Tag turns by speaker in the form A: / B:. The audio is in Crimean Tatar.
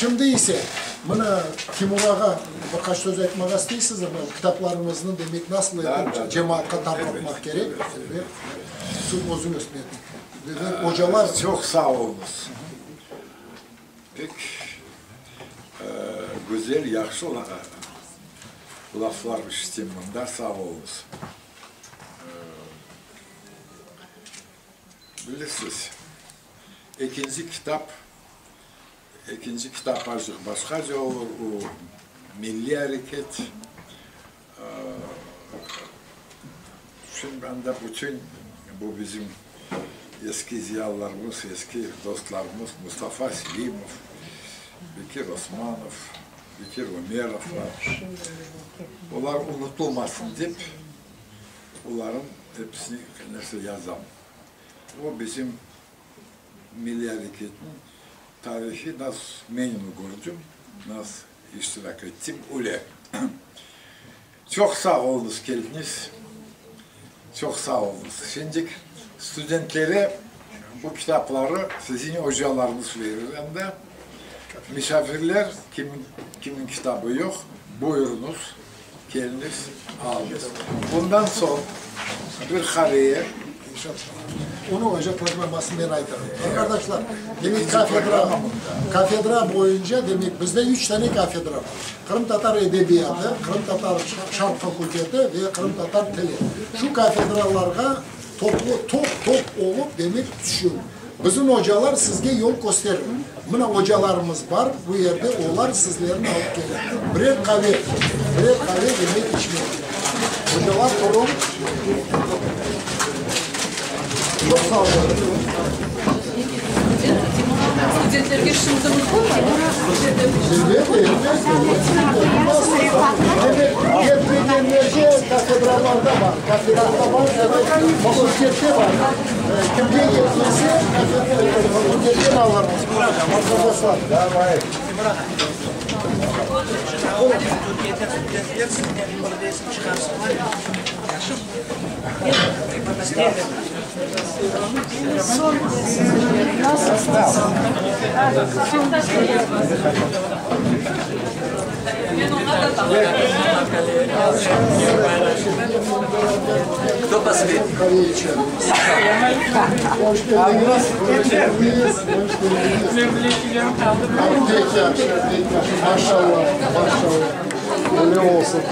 A: Şimdi ise, mına, Timur ağa, bir qaç söz aytmağa isteysizmi? Kitaplarımıznı, demek, nasıl etip cemaatqa tarqatmaq kerek? Elbet, siz özüñiz, demek, ocalar.
B: Çoq sağ oluñız. Pek güzel, yahşı laflar işittim mında, sağ oluñız. Bilirsiz, ekinci kitap, ekinci kitap azcıq başqaca olur, o, milliy areket. Şimdi anda bütün bu bizim eski ziyalılarımız, eski dostlarımız Mustafa Selimov, Bekir Osmanov, Bekir Ömerov bar. Olar unutılmasın dep, olarnıñ episini, koneçno, yazam. O bizim milliy areketniñ tarihi, nasıl men onı kördim, nasıl iştirak ettim, öyle. Çoq sağ oluñız keldiñiz. Çoq sağ oluñız. Şimdik studentlere bu kitapları siziñ ocalarıñız verir anda. Misafirler, kim, kimniñ kitabı yoq, buyurıñız, keliñiz, alıñız. Bundan soñ bir qaveye.
A: Onı oca programmasını men aytarım. Qardaşlar, demek kafedra, kafedra boyunca, demek bizde üç tane kafedra bar. Qırımtatar edebiyatı, qırımtatar şarq fakulteti ve qırımtatar tili. Şu kafedralarğa toplu, top-top olıp, demek, tüşün. Bizim ocalar sizge yol kösterir. Mına ocalarımız bar bu yerde, olar sizlerni alıp kelir. Birer qave, birer qave demek içmek. Ocalar turıñ. Çoq sağ olun.
C: Studentlerge şimdi mümkünmi?
A: Elbette, elbette. Demek, ketmegenlerge kafedralarda bar. Kafedrada bar, demek, fakultette bar. Kimge yetmese, fakultetten alırmız. Arkadaşlar. Hoş keldiñiz. Pek yahşı, pek yahşı. Maşallah, maşallah. Öyle olsun.